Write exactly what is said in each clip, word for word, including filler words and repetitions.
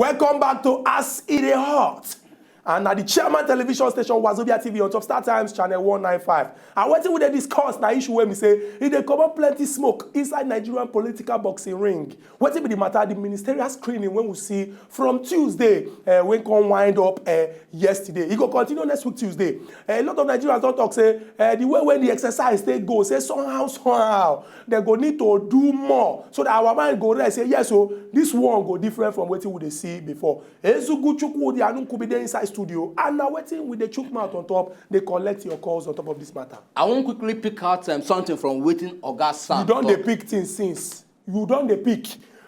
Welcome back to As E Dey Hot. And na the Chairman Television Station, Wazobia T V, on top Star Times Channel one nine five. And wetin we dey discuss na issue wey be say e dey comot plenty smoke inside Nigerian political boxing ring. Wetin be the matter? The ministerial screening wey we see from Tuesday, uh, wey come wind up uh, yesterday. E go continue next week Tuesday. Uh, a lot of Nigerians don talk say uh, the way wey the exercise take go, say somehow, somehow, dem go need to do more so that our mind go rest. Say yes, so this one go different from wetin we dey see before. Ezugu Chukwudi Anukubi dey inside studio, and na wetin we dey chook mouth on top, dey collect your calls on top of this matter. I wan quickly pick out um, something from wetin Oga Sam You don talk. dey pick things since. You don dey pick.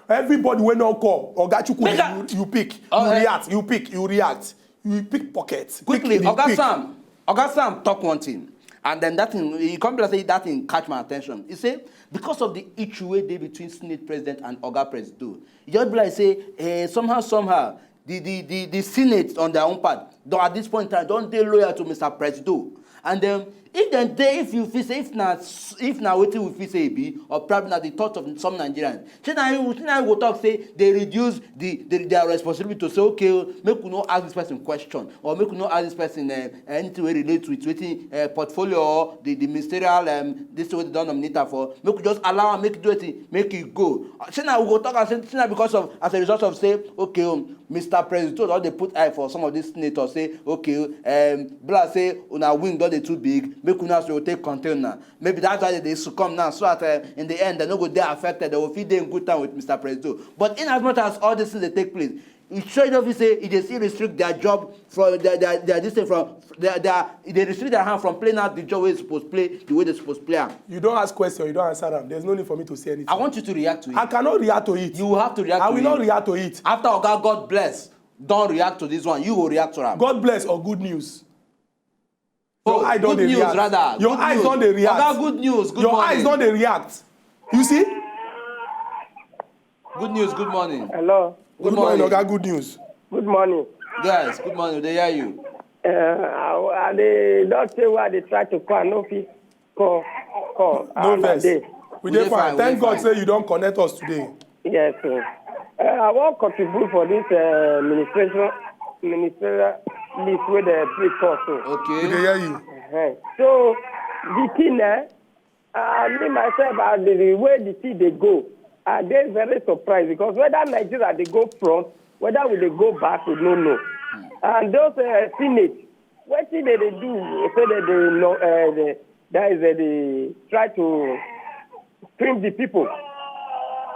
Everybody wey no call, Oga Chukwudi, Make I- you, you pick, Oh, you eh. react, you pick, you react, you pick pocket. Quickly, Pick, Oga pick. Sam, Oga Sam talk one thing, and then that thing, he come be like say that thing catch my attention. He say because of the issue wey dey between Senate President and Oga Presido, e just be like say eh, somehow, somehow, the the the the Senate on their own part don at this point in time don dey loyal to Mister Presido, and then if dem dey, if you feel say if na if na wetin we feel say e be, or probably na the thought of some Nigerians, shey na you shey na you go talk say dey reduce the, the their responsibility to say okay o, make we no ask this person question or make we no ask this person uh, anything wey relate with wetin uh, portfolio or the the ministerial um, this thing wey dem don nominate am for, make we just allow am make e do wetin make e go. Uh, shey na we go talk am say shey na because of as a result of say okay o, Mister President don dey put eye for some of these senators say okay um, be like say una wing don dey too big, make una so take contain una. Maybe that's why they dey succumb now, so that uh, in the end they no go dey affected, they go fit dey in good time with Mister Presido. But in as much as all these things dey take place, e sure enough say e dey still restrict their job from their their their this thing from their their e dey restrict their hand from playing out the job wey e suppose play the way they suppose play am. You don ask question, you don answer am. There's no need for me to say anything. I want you to react to it. I cannot react to it. You will have to react I to will it. not react to it. After Oga God bless don react to this one, you go react to am. God bless or good news. Your Oh, eye don good dey news react. rather. Your Good eyes news. don dey react. Oga, good news. Good Your morning. eyes don dey react. You see? Good news. Good morning. Hello. Good Good morning, morning. Oga. Good news. Good morning. Yes. Good morning. They hear you. Uh, I, I dey don say why they try to call, no fit call, call. No Ah, na vex. dey. We We dey dey fine. fine, we Thank dey God fine. say you don connect us today. Yes, sir. Uh, I wan contribute for this uh, administration, ministerial list wey dey bring us so. We Okay. dey hear you. Uh-huh. So the thing, eh, uh, me myself, uh, the, the way the thing dey go, I dey very surprised because whether Nigeria dey go front, whether we dey go back, we no know. And those uh, Senate, wetin they dey do? Say that they no, uh, they, that is uh, they try to screen the people.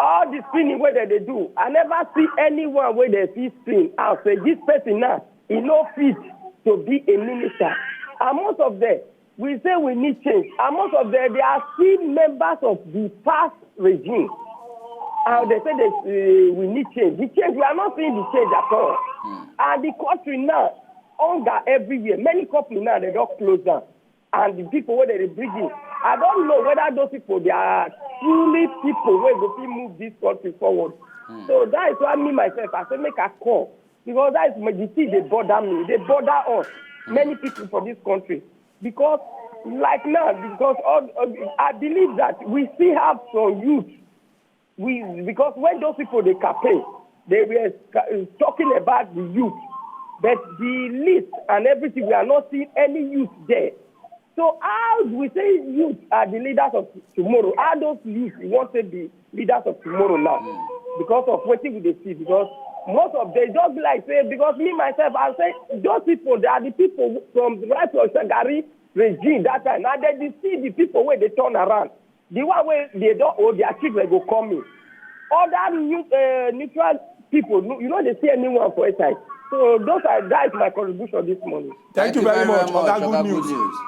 All the screening wey dem dey do, I never see anyone wey dem fit screen and say this person now e no fit to be a minister. And most of them, we say we need change, and most of them they are still members of the past regime. And they say they, uh, we need change. The change, we are not seeing the change at all. And the country now, hunger everywhere. Many companies now they don close down. And the people wey dem dey bring in, I don't know whether those people they are truly people wey go fit move this country forward. So that is why me myself I say make I call because that is my the thing dey bother me, dey bother us, many people for this country. Because like now, because all, uh, I believe that we still have some youth we because when those people dey campaign, they were ca- talking about the youth, but the list and everything, we are not seeing any youth there. So how do we say youth are the leaders of tomorrow? How those youth want to be leaders of tomorrow now? Because of wetin we dey see, because most of them just be like say, because me myself, I say those people, they are the people from the right from Shagari regime that time. Now they dey see the people wey dey turn around. The one wey they don old, their children go come in. Other new, uh, neutral people, no, you no dey see anyone for inside. So those are that is my contribution this morning. Thank you very much, Oga. Good news.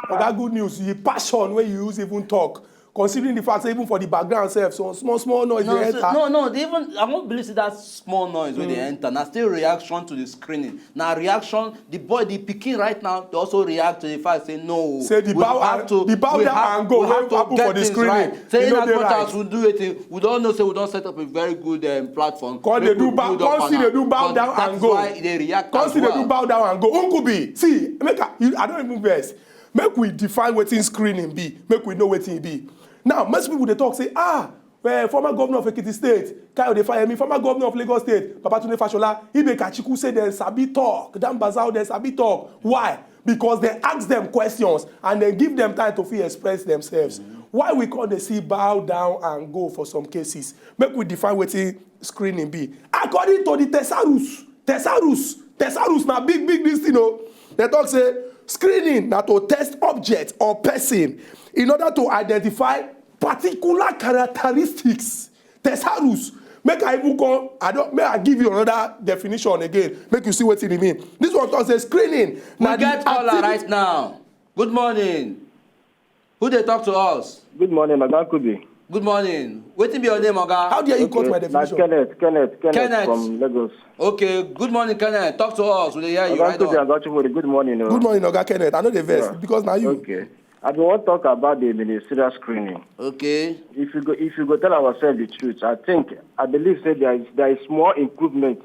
Oga, good news. The passion wey you use even talk, considering the fact say even for the background sef, some small small noise No, dey so- enter. no, no. They even I won't believe say that small noise wey dey enter. Na still reaction to the screening. Na reaction. The boy, the pikin right now, they also react to the fact say no. Say the we bow have and- to, the bow we down have, and go we have wey to happen get for the things screening, right. Say e in no as dey much right. as we do it, we don know say we don set up a very good um, platform. Come Make dey we do bow, build up come on still am. dey do bow But down that and is go. why e dey react Come as still dey well. do bow down and go. Uncle B, see, make I, you, I don't even vex. Make we define wetin screening be. Make we know wetin e be. Now, most people dey talk say, ah, Eh, former governor of Ekiti State, Kayode Fayemi, former governor of Lagos State, Babatunde Fashola, Ibeka Chukwu say dem sabi talk. Dan Bazao, dem sabi talk. Why? Because dem ask dem questions and dem give dem time to fit express themselves. Why we come dey see bow down and go for some cases? Make we define wetin screening be. According to the Tesarus, Tesarus, Tesarus na big, big this thing o. Dem talk say screening na to test object or person in order to identify particular characteristics. Tesarus. Make I even come, I don't, make I give you another definition again. Make you see wetin e mean. This one talk say screening na We the get caller activity. Right now. Good morning. Who dey talk to us? Good morning, Oga Kubi. Good morning. Wetin be your name, Oga? How dare you cut my Na definition? Kenneth, Kenneth, Kenneth, Kenneth. From Lagos. Okay. Good morning, Kenneth. Talk to us. We dey hear you Oga right Kubi, I on. Got you for the good morning. Oh. Good morning, Oga Kenneth. I no dey vex Yeah. Because na you. Okay. I bin wan talk about the ministerial screening. Okay. If you go, if you go tell ourselves the truth, I think, I believe say there is there is more improvement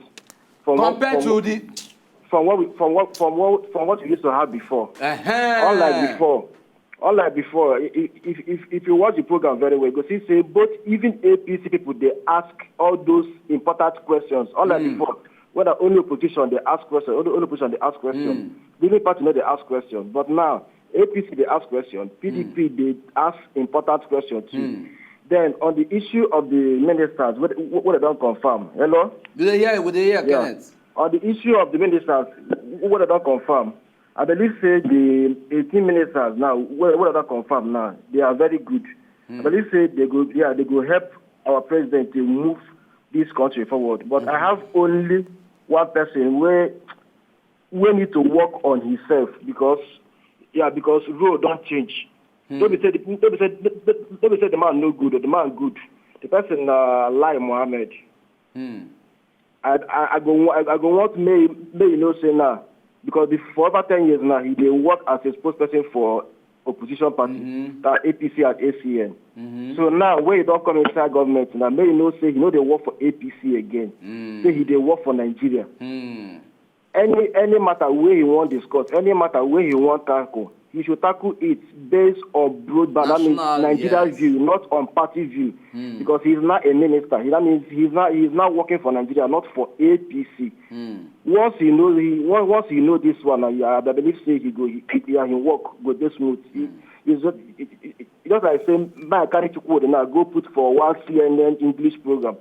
from what- Compared from, to the. from what we, from what from what from what we used to have before. Uh-huh. Unlike before, unlike before, i- i- if if if you watch the program very well, you go see say both even A P C people dey ask all those important questions. Unlike Mm. Before, whether only opposition dey ask questions, only, only opposition dey ask questions. Mm. The only party no dey ask questions. But now, A P C dey ask questions, P D P dey ask important questions too. Mm. Then on the issue of the ministers, what what dem don confirm? Hello. We dey hear. We dey hear, Yeah. Kenneth. On the issue of the ministers, what dem don confirm? I believe say the eighteen ministers now, what what dem don confirm now, they are very good. I believe say they go, yeah, they go help our president to move this country forward. But I have only one person where we need to work on himself because, yeah, because role don't change. Don't be say the, don't be say don't be say the man no good or the man good. The person uh, Lai Mohammed. Hmm. I, I, I go wa- I, I go want may may you know say now because the, for over ten years now he dey work as a spokesperson for opposition party, Mhm. that A P C and A C N. Mhm. So now when he don come inside government now, may you know say he no dey work for A P C again. Mm. Say he dey work for Nigeria. Hmm. Any any matter wey he wan discuss, any matter wey he wan tackle, he should tackle it based on broad, that means National, Nigeria yes. View, not on party view. Hmm. Because he's not a minister. He, that means he's not he's not working for Nigeria, not for A P C. Hmm. Once he know he on- once he know this one, I, I believe say he go he, he, he work go dey smooth. He, he's just, he, he, he- just like say man carry Chukwude now go put for one C N N English program.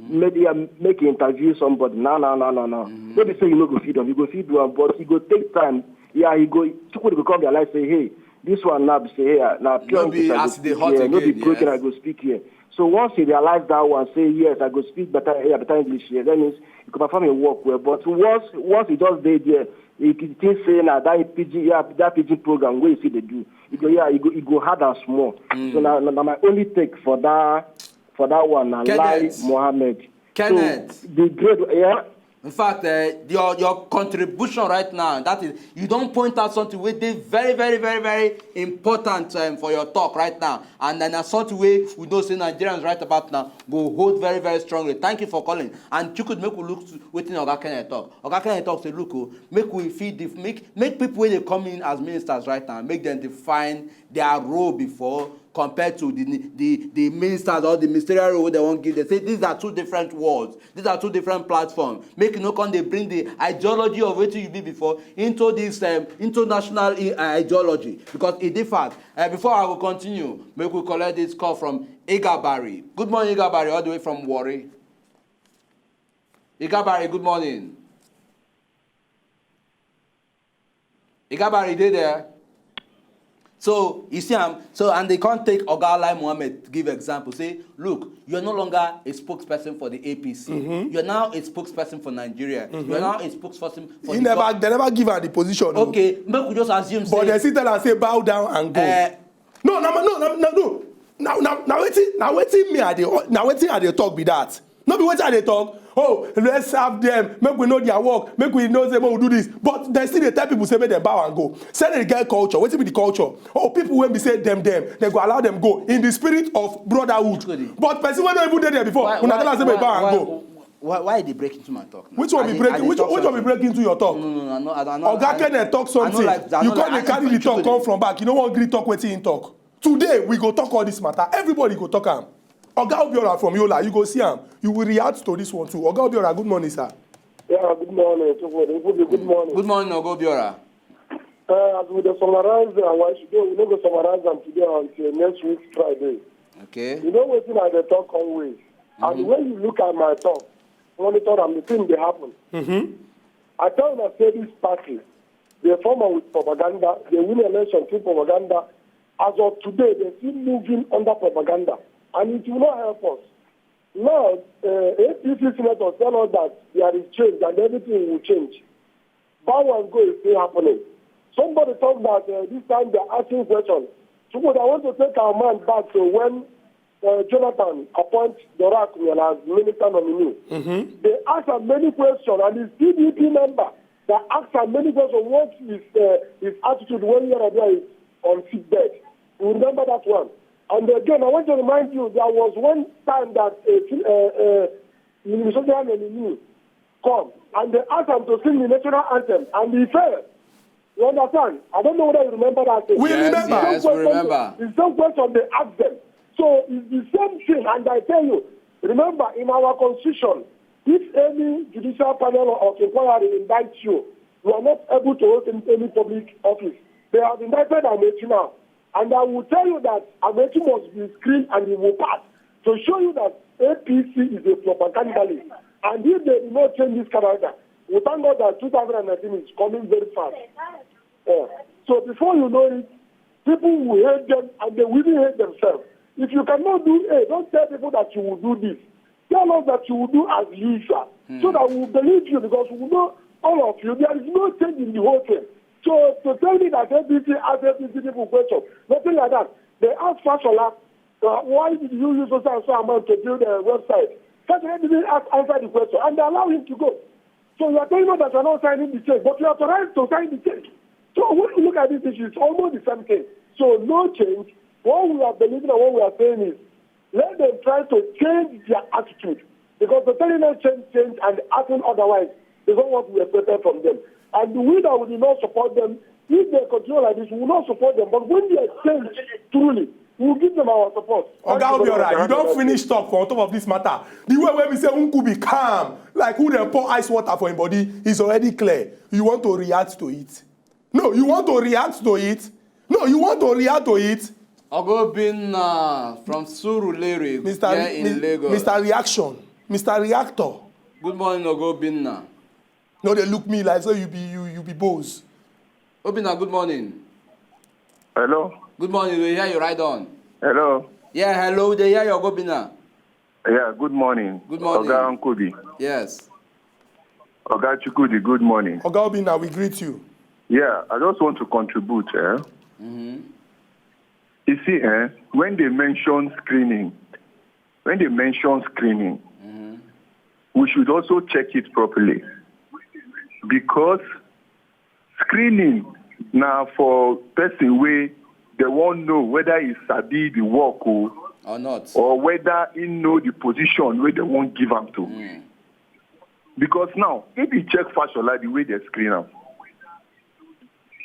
Make yeah, make he interview somebody. No, no, no, no, no. No be say you no go fit am. You go fit do am, but e go take time. Yeah, he go Chukwude go come realize say, hey, this one now be say, hey, na pure No be English I go as e dey speak hot here. No be again, broken I yes. Go speak here. So once he realize that one, say yes, I go speak better, yeah, better English here. That means you can perform your work well. But once once he just dey there, he think say na that pidgin, yeah, that pidgin program wey you see dey do. You go yeah, you go you go hard and small. So na, na na my only take for that for that one na Lai Kenneth. Mohammed. Kenneth. So the grade, yeah. In fact, uh, your your contribution right now, that is, you don point out something wey dey very, very, very, very important um, for your talk right now, and then na something wey we know say Nigerians right about now go hold very, very strongly. Thank you for calling. And Chukwude, make we look to wetin Oga Kenneth talk. Oga Kenneth talk say, look, oh, make we feed the make make people wey dey come in as ministers right now, make dem define their role before compared to the the the ministers or the ministerial role wey dem wan give dem. Say these are two different worlds, these are two different platforms. Make you no come dey bring the ideology of wetin you be before into this um, into national i- uh, ideology, because e dey fact. Uh, before I go continue, make we collect this call from Igabari. Good morning, Igabari, all the way from Warri. Igabari, good morning. Igabari dey there. So you see am. So and they can't take Oga Lai Mohammed give example. Say, look, you're no longer a spokesperson for the A P C. You're now a spokesperson for Nigeria. You're now a spokesperson for He the never, gov- they never give her the position. Oh. Okay, make we just assume But say they still tell her say bow down and go. Eh, No, no, no, no, no, no. Now, now, now, wetin, now, wetin me I dey, now, wetin I dey talk be that. No be wetin I dey talk. Oh, let's have them. Make we know their work. Make we know say make we do this. But they still dey tell people say make dem bow and go. Say they get culture. Wetin be the culture? Oh, people wey be say dem dem, they go allow them go in the spirit of brotherhood. Good. But person wey no even dey there before, why, una why, tell am say make why, bow and why, go. why, why they break into my talk now? Which one I be dey- breaking? I dey Which, talk which one be something. Breaking into your talk? No, no, no, I know, I know, I know, Oga I- Kenneth talk I something. Know like, I You know come like, dey carry the talk Chukwude- come from back. You no wan gree talk wetin he talk. Today we go talk all this matter. Everybody go talk am. Oga Obiora from Yola, you go see am. You will react to this one too. Oga Obiora, good morning, sir. Yeah, good morning. Good morning. Good morning. Good morning, Oga Obiora. Uh, as we dey summarize our issue, we no go summarize am today until next week Friday. Okay. You know wetin I dey talk always. And when you look at my talk, monitor am, the thing dey happen. Mm-hmm. I tell una say this party, they form am with propaganda, they win election through propaganda. As of today, they still moving under propaganda, and it will not help us. Now, uh, A P C senators tell us that there is change and everything will change. Bow and go is still happening. Somebody talk that uh, this time they're asking questions. So I want to take our mind back to when uh, Jonathan appoint Dorak as minister nominee. Mm-hmm. They ask am many questions, and he's P D P member that ask am many questions. What is uh, his attitude when Yar'Adua is on sick bed? You remember that one. And again, I want to remind you, there was one time that a uh, uh, Minnesota nominee come and they asked him to sing the national anthem, and he failed. You understand? I don't know whether you remember that thing. We Yes, remember. Yes, we remember. It's the same question they asked them. So it's the same thing, and I tell you, remember, in our constitution, if any judicial panel of inquiry indicts you, you are not able to hold any, any public office. They have indicted Amaechi now. And I will tell you that Amaechi must be screened and he will pass to show you that A P C is a propagandalist. And if they do not change this character, we thank God that two thousand nineteen is coming very fast. Yeah. So before you know it, people will hate them and they will even hate themselves. If you cannot do A, don't tell people that you will do this. Tell us that you will do as usual so that we will believe you because we know all of you. There is no change in the whole thing. So to tell me that A P C ask A P C people question, nothing like that. They ask Fashola, uh, why did you use so and so amount to build a website? Fashola didn't ask, answer the question and they allow him to go. So you are telling us that you are not signing the check, but you are authorized to sign the check. So when you look at this issue, it's almost the same thing. So no change. What we are believing and what we are saying is, let them try to change their attitude. Because the telling us change, change and acting otherwise is not what we expected from them. And we that we do not support them, if they continue like this, we will not support them. But when they change truly, we will give them our support. Oga Obiora, you don't finish talk for on top of this matter. The way where we say Nkubi calm, like who dem pour ice water for him body, is already clear. You want to react to it? No, you want to react to it? No, you want to react to it? Ogobinna from Surulere, Mister here in Lagos. Mister Reaction, Mister Reactor. Good morning, Ogobinna. No, they look me like so you be you you be boss. Obinna, good morning. Hello. Good morning. We hear you right on. Hello. Yeah, hello. They hear you, Obinna. Yeah, good morning. Good morning. Oga Nkubi. Yes. Oga Chukwudi, good morning. Oga Obinna, we greet you. Yeah, I just want to contribute. Eh? Mm-hmm. You see, eh, when they mention screening, when they mention screening, mm-hmm. we should also check it properly because screening now for person way they won't know whether he sabi the work o, or not, or whether he know the position where they won't give him to. Mm. Because now, if you check Fashola the way they screen him,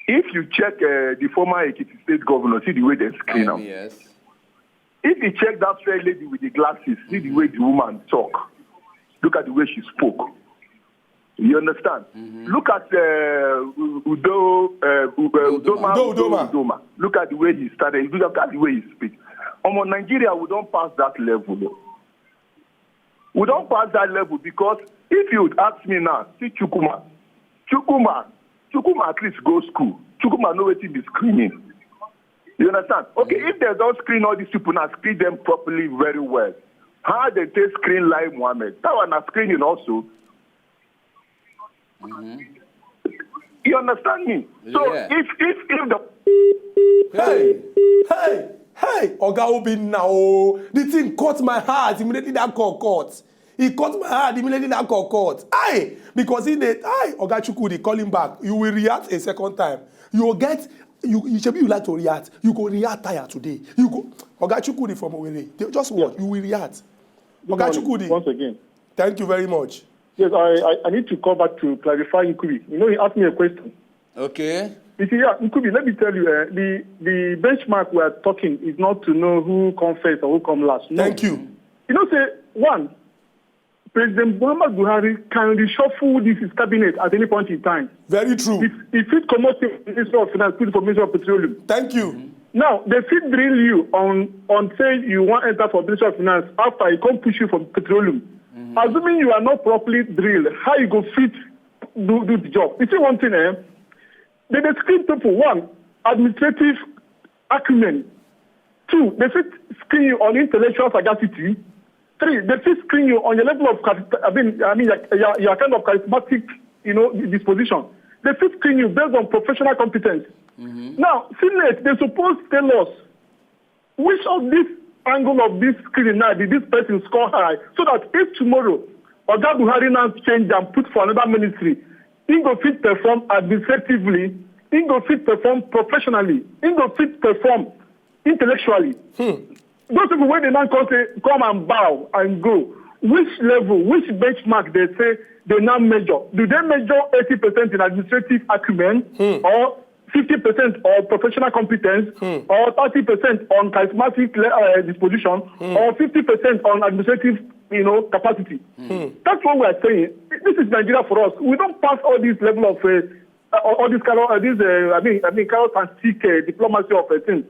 if you check uh, the former Ekiti State governor, see the way they screen him. Yes. If you check that fair lady with the glasses, see the way the woman talk. Look at the way she spoke. You understand? Mm-hmm. Look at uh, Udo, uh, Udoma, Udoma. Udoma. Look at the way he started. Look at the way he speaks. Omo, Nigeria, we don't pass that level. We don't pass that level because if you would ask me now, see Chukwuma, Chukwuma, Chukwuma at least go school. Chukwuma know wetin be screening. You understand? Okay, if they don't screen all these people now, screen them properly very well. How they take screen like Mohammed? That one na screening also. Mm-hmm. You understand me? So yeah. if if if the hey hey hey Oga Obinna, oh, the thing caught my heart immediately that call caught. He caught my heart immediately that call caught. Aye, because he did. Aye, Oga Chukwudi, call him back. You will react a second time. You will get. You, you should be you like to react. You go react tire today. You go. Oga Chukwudi from Owerri. They just what? You will react. Oga Chukwudi. Once again. Thank you very much. Yes, I, I, I need to call back to clarify Nkubi. You know, he asked me a question. Okay. You see, yeah, Nkubi, let me tell you, uh, the, the benchmark we are talking is not to know who come first or who come last. No. Thank you. You know, say, one, President Muhammad Buhari can reshuffle this his cabinet at any point in time. Very true. If, if it commotes him, Minister of Finance, put for Minister of Petroleum. Thank you. Now, they fit drill you on, on say you want enter for Minister of Finance after he come push you for petroleum. Mm-hmm. Assuming you are not properly drilled, how you go fit do, do the job? You see one thing, eh? They dey screen people. One, administrative acumen. Two, they fit screen you on intellectual sagacity. Three, they fit screen you on your level of, chari- I mean, I mean, your, your, your kind of charismatic, you know, disposition. They fit screen you based on professional competence. Mm-hmm. Now, Senate, they suppose tell us which of this angle of this screening now did this person score high, so that if tomorrow Oga Buhari now change and put for another ministry, he go fit perform administratively, he go fit perform professionally, he go fit perform intellectually. Hmm. Those people wey dey now come say, "Come and bow and go," which level, which benchmark they say they now measure? Do they measure eighty percent in administrative acumen, hmm, or fifty percent on professional competence, hmm, or thirty percent on charismatic le- uh, disposition, hmm, or fifty percent on administrative, you know, capacity? Hmm. That's what we are saying. This is Nigeria for us. We don't pass all this level of uh, uh, all this kind of uh, this uh, I mean I mean carrot and stick uh, diplomacy of a thing.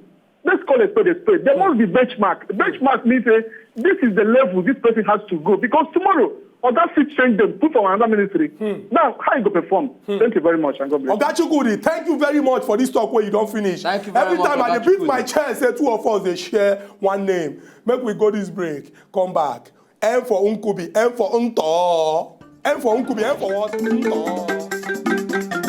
Let's call a spade a spade. There must be benchmark. Benchmark means uh, this is the level this person has to go, because tomorrow other fit change them, put on another ministry. Hmm. Now, how you go perform? Hmm. Thank you very much and God bless. Oga Chukwudi, thank you very much for this talk where you don't finish. Thank you very Every much, time I Oga dey beat Chukwudi. My chest, say two of us they share one name. Make we go this break, come back. M for Nkubi, M for Nto. M for Nkubi, M for what? Nto.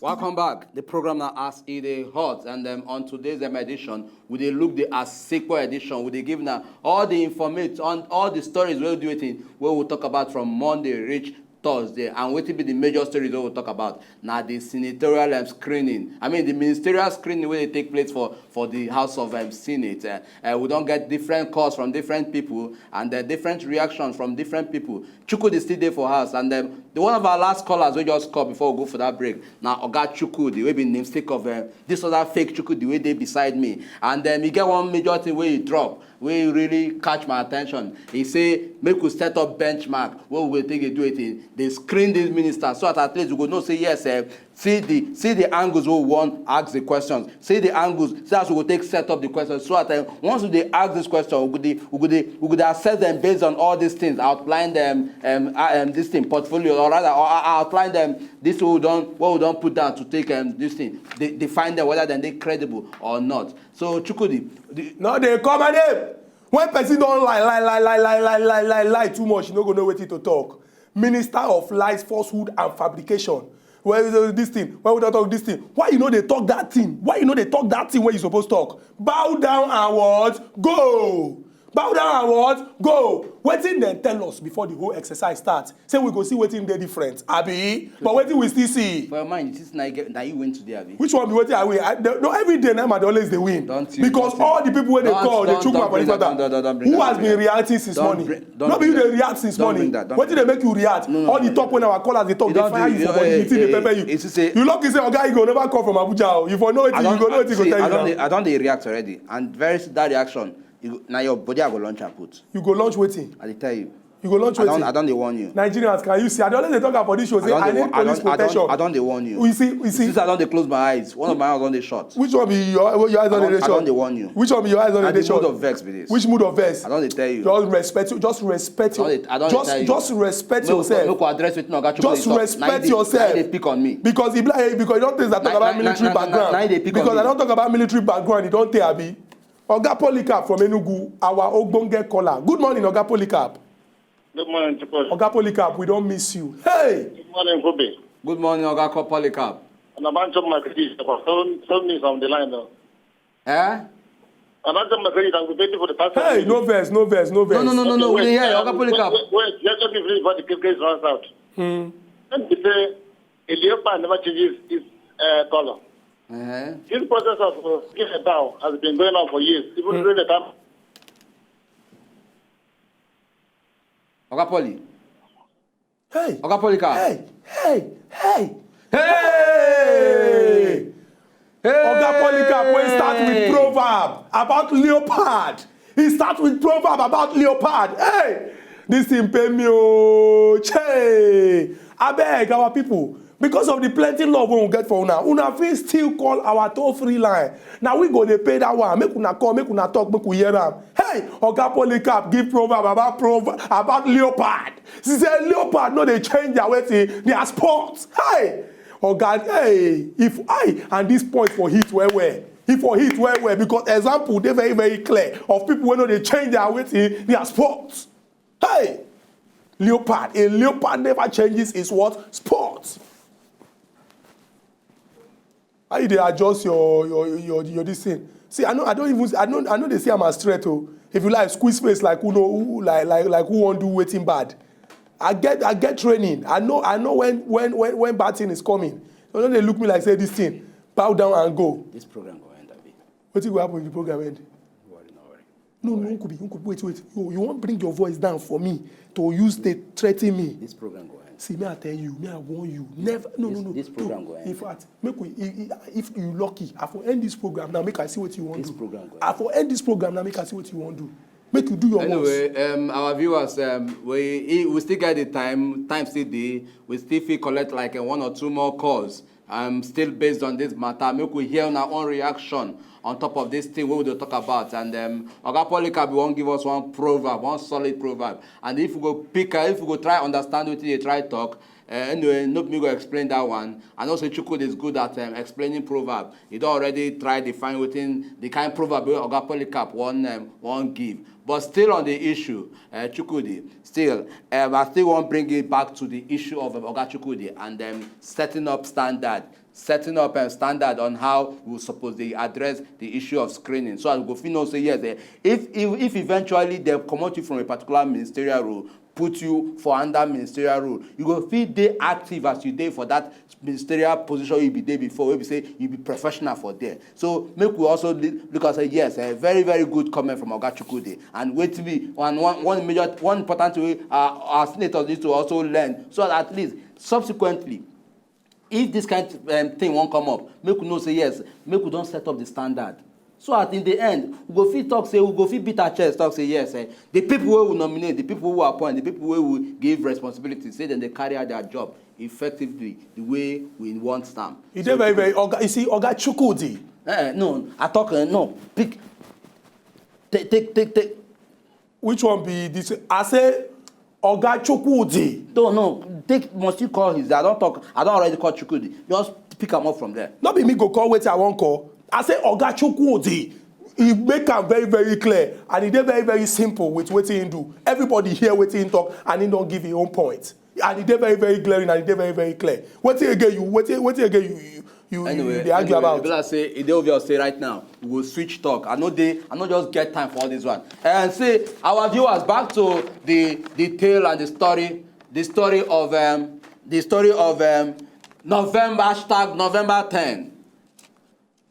Welcome back. The program now as it is hot, and um, on today's um, edition, we dey look the Asikpo edition. We dey give now all the informate on all the stories we'll do it in. We will talk about from Monday reach Thursday, and wetin be the major stories we will talk about? Now the senatorial um, screening. I mean the ministerial screening wey dey take place for for the House of um, Senate. Uh, uh, we don't get different calls from different people and uh, different reactions from different people. Chukwudi still there for us, and um, the one of our last callers we just call before we go for that break. Now Oga Chukwudi, we be namesake of uh, this other fake Chukwudi wey dey beside me, and um, he get one major thing where he drop. Wey really catch my attention. He say make we set up benchmark wey we go take dey do it in dey screen these ministers, so that at least we go know say yes eh, see the see the angles wey we wan ask the questions, see the angles, see as we go take set up the questions, so that eh, once we dey ask this question, we go dey we go dey we go dey assess them based on all these things, outline them, um, uh, um, this thing portfolio, or rather or, uh, outline them, this wey we don wey we don put down to take um, this thing, de- define them whether dem dey credible or not. So Chukwudi, the, no dey call my name. When person don lie lie lie lie lie lie lie lie lie too much, you no go know wetin to talk. Minister of lies, falsehood and fabrication. Well, uh, this thing, why would I talk this thing? Why you know they talk that thing? Why you know they talk that thing where you supposed talk? Bow down and what? Go. Bow down and what? Go. Wetin dem tell us before the whole exercise start? Say we go see wetin dey different, abi? But wetin we still see? For your mind, you think na you get- na you win today, abi? Which one be wetin I win? I, the, no, every day na I dey always dey win. Don't you- Because don't you- all the people wey dey don't- call dey don't- chook don't mouth for bring that- don't- don't- don't bring who that- has don't bring been that. Reacting since Don't morning? Bring- don't No be bring you dey that. React since Don't morning. Bring that. Don't Wetin dey make you react? No, no, All the no. Talk when our callers dey talk, You dey don't fire do- you you for don't- body, eh, you think dey eh, pepper you. eh, you see say- You lucky say oga you go never call from Abuja o. If you know wetin I you go know don wetin go see- tell I you don now. Dey- I don dey react already, and very s- that reaction, you go- na your body I go launch and put. You go launch wetin? I dey tell you. You go launch I don wetin? I don dey warn you. Nigerians, can you see? I dey always dey talk about this show. Say I don I dey need wa- I police don- I don- protection. I don dey warn you. You see, you see. Since I don dey close my eyes, one of my eyes don dey shut. Which one be your your eyes I don don dey I don shut? Dey warn you. Which one be your eyes don Na dey the shut? Mood of vex be this. Which mood of vex? I don dey tell you. Just respect you. Just respect I don your. dey- I don dey Just tell you. Just respect Make we- yourself. Make we address wetin Oga Chukwudi Just talk. Na him respect dey- yourself. Na him dey pick on me. Because e be like because you don things that talk Na- about na- military na- na- background. na him dey pick on Because me. I don talk about military background, you don tell abi. Oga Polycarp from Enugu, our ogbonge caller. Good morning, Oga Polycarp. Good morning, Chipotle. Oga Polycarp, we don't miss you. Hey! Good morning, Kobe. Good morning, Oga Ko- Polycarp. And I'm on my credit. Don't, don't miss on the line, though. Eh? I'm on my credit. I'm waiting for the pastor. Hey, no verse, no verse, no verse. No, no, no, no, no. We dey hear you, Oga Polycarp. Wait, wait, wait. Let me finish before the case runs out. Hmm. Let me say, a leopard never changes its uh, color. Uh-huh. This process of uh, skin and bow has been going on for years, even Hmm. during the time. Oga Poly. Hey. Oga Polycarp. Hey, hey, hey. Hey! about leopard. He start with proverb about leopard. Hey, this thing pay me oh. Che, abeg our people, because of the plenty love we get for una, una fit still call our toll free line. Now we go dey pay that one. Make una call, make una talk, make we hear am. Hey, Oga Polycarp give proverb about proverb about leopard. She say leopard no dey change their wetin their sport. Hey, Oga, hey, if I and this point for hit well well. If for hit well well, because example dey very very clear of people wey no dey change their wetin their sport. Hey, leopard, a leopard never changes his what sport. How you dey adjust your your your your this thing? See, I know I don't even I know I know they see am as threat oh. If you like squeeze face like who know who like like like who wan do wetin bad. I get I get training. I know I know when when when when bad thing is coming. So no dey look me like say this thing bow down and go. This program go end, abi? Wetin go happen if the program end? No worry, no worry. No, no, Nkubi, Nkubi, wait, wait. You, you wan bring your voice down for me to use dey threaten me. This program go end. See, me I tell you, me I warn you. Never, no, This- no, no, this no. program go end. In fact, make we, i- i- if you lucky, I for end this program now. Make I see what you want This do. Program go I end. For end this program now. Make I see what you want do. Make you do your worst. Anyway, um, our viewers, um, we we still get the time. Time still dey. We still fit collect like uh, one or two more calls. Um, still based on this matter, make we hear our own reaction on top of this thing wey we dey talk about. And um, Oga Polycarp wan give us one proverb, one solid proverb. And if we go pick, uh, if we go try understand wetin dey try talk, uh, anyway, no be me go explain that one. I know say Chukwudi is good at um, explaining proverb. He don already try define wetin the kind proverb wey Oga Polycarp wan um, wan give. But still on the issue, uh, Chukwudi, still, um, I still wan bring it back to the issue of um, Oga Chukwudi and um, setting up standard, setting up a standard on how we suppose dey address the issue of screening. So I go fit know say yes, eh, if if if eventually dem comot you from a particular ministerial role, put you for under ministerial role, you go fit dey active as you dey for that ministerial position you be dey before, wey be say you be professional for there. So make we also li- look and say yes, a very very good comment from Oga Chukwudi. And wetin be one one one major one important thing wey our our senators need to also learn, so that at least subsequently if this kind um, thing wan come up, make we know say yes, make we don set up the standard, so that in the end we go fit talk say we go fit beat our chest talk say yes, eh, the people wey we nominate, the people wey we appoint, the people wey we give responsibility say dem dey carry out their job effectively the way we want am. E dey very very oga you see oga chukwudi. Eh, no, I talk uh, no pick take take take take Which one be this? I say oga chukwudi. No, no, take must you call his? I don talk. I don already call Chukwudi. Just pick am up from there. No be me go call wetin I wan call. I say oga chukwudi. He make am very very clear and e dey very very simple with wetin he do. Everybody hear wetin he talk and he don give him own point. And e dey very very glaring and e dey very very clear. Wetin again you wetin wetin again you you you you Anyway, dey argue anyway, about. Be like say e dey obvious say right now we go switch talk. I no dey, I no just get time for all this one. And say our viewers, back to the the tale and the story, the story of um, the story of um, November hashtag November ten.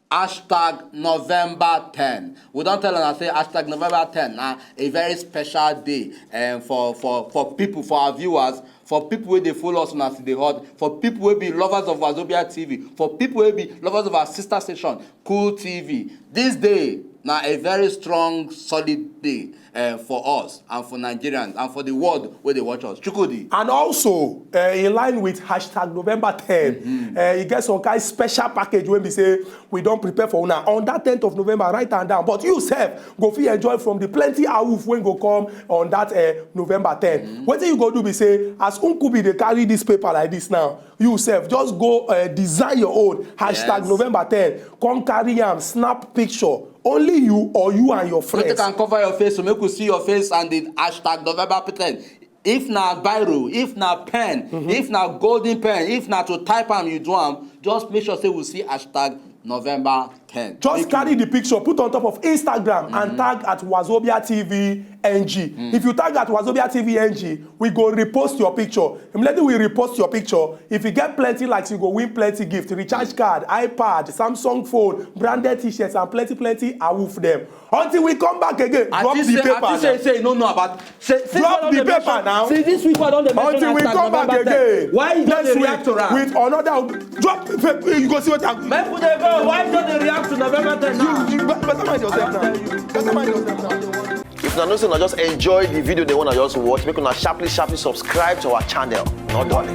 Hashtag November ten. We don tell una say hashtag November ten na a very special day um, for for for people, for our viewers, for people wey dey follow us una still dey hot, for people wey be lovers of Wazobia T V, for people wey be lovers of our sister station Cool T V. This day na a very strong solid day uh, for us and for Nigerians and for the world wey dey watch us. Chukwudi. And also uh, in line with hashtag november ten, uh, e get some kind special package wey be say we don prepare for una on that tenth of november, write am down, but you sef go fit enjoy from the plenty awoof wey go come on that uh, november ten. Wetin you go do be say as nkubi dey carry this paper like this now, you sef just go uh, design your own hashtag Yes. November ten, come carry am, snap picture, only you or you and your Wetin friends. Can cover your face, so make we see your face and the hashtag November ten. If na biro, if na pen, if na golden pen, if na to type am you do am, just make sure say we see hashtag November ten. Just carry the picture, put on top of Instagram and tag at Wazobia T V N G. If you tag at Wazobia T V N G, we go repost your picture. Immediately we repost your picture. If you get plenty likes, you go win plenty gift. Recharge card, iPad, Samsung phone, branded t-shirts, and plenty, plenty awoof them. Until we come back again, drop the paper. Say, say, no, no, about, say, drop the paper now. See, this week I don't mention. Until we come back again. Why you don't react to that? With another, drop the paper, you go see what happen. Make we dey go. Why you don't react to November ten now? You, you better mind yourself now. Better mind yourself now. If una know say una just enjoy the video, they wanna just watch, make una sharply, sharply subscribe to our channel. Not done.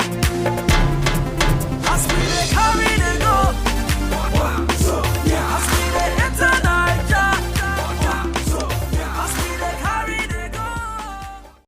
As we dey carry